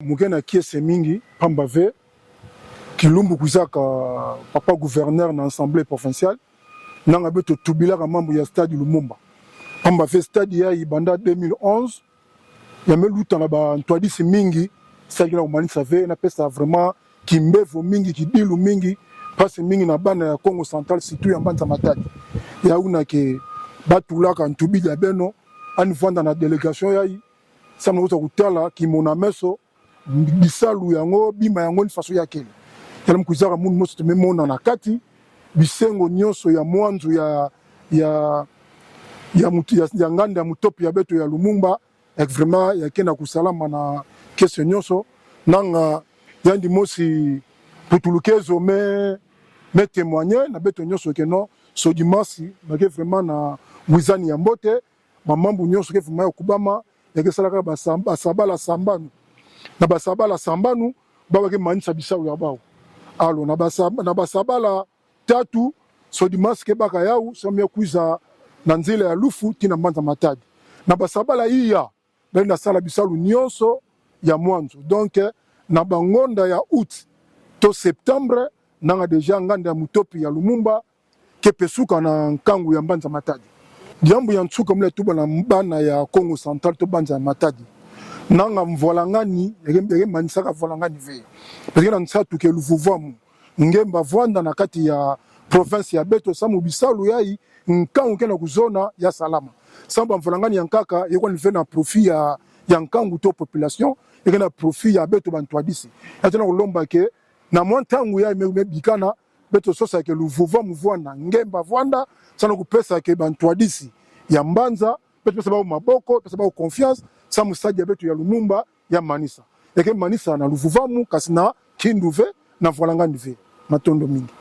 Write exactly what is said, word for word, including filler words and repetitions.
Muke na kiese mingi, pamba ve, kilumbu kwizaka papa gouverneur na assemblée provinciale, nanga beto tubilaka mambu ya stade Lumumba. Pamba ve stade yayi banda deux mille onze, ya me luta na bantwadisi mingi, stade ke na kumanisa ve, na pesa vraiment kimbevo mingi, kidilu mingi, mpasi mingi na bana ya Kongo Central, surtout ya mbanza Matadi. Ya una ke batulaka ntubidi ya beno, yandi vwanda na délégation yayi, samu na kuza kutala kimona meso, bisalu yango, bima yango ni faso ya kele. Yala mu kwizaka munu mosi te me mona na kati, bisengo nyonso ya mwanzu ya, ya, ya mutu, ya, ya nganda ya mutopi ya beto ya Lumumba, ya ke vraiment ya ke na kusalama na kiese nyonso, nanga yandi mosi Putulukezo me, me témoigner na beto nyonso que non, Sodimasi, ba ke vraiment na wizani ya mbote, ba mambu nyonso ke vraiment ya kubama, ya ke salaka basa-, basabala sambanu. Na basabala sambanu, bau ba ke manisa bisalu ya bau. Alors, na basa-, na basabala tatu, Sodimasi ke baka yau, samu ya kwiza na nzila ya Lufu, tii na mbanza Matadi. Na basabala iya, bali na sala bisalu nyonso ya mwanzu. Donc, na bangonda ya août to septembre, nanga déjà nganda ya mutopi ya Lumumba ke pesuka na nkangu ya mbanza Matadi. Diambu ya nsuka mu na tuba na bana ya Kongo Central to mbanza ya Matadi, nanga mvwalangani ya ke, ya ke manisaka mvwalangani ve. Parce que na nsatu ke luvuvamu ngemba vwanda na kati ya province ya beto, samu bisalu yayi, nkangu ke na kuzona ya salama. Samu bamvwalangani ya nkaka, ya ke kwani ve na profit ya, ya nkangu to population, ya ke na profit ya beto bantwadisi. Ya tona kulomba que, na mwa ntangu yayi me, me bikana, beto sosa que luvuvamu vwanda, ngemba vwanda, samu na kupesa que bantwadisi ya mbanza, beto pesa bau maboko, pesa bau confiance, samu stade ya beto ya Lumumba ya manisa. Ya ke manisa na luvuvamu, kasi na kindu ve, na mvwalangani ve. Matondo mingi.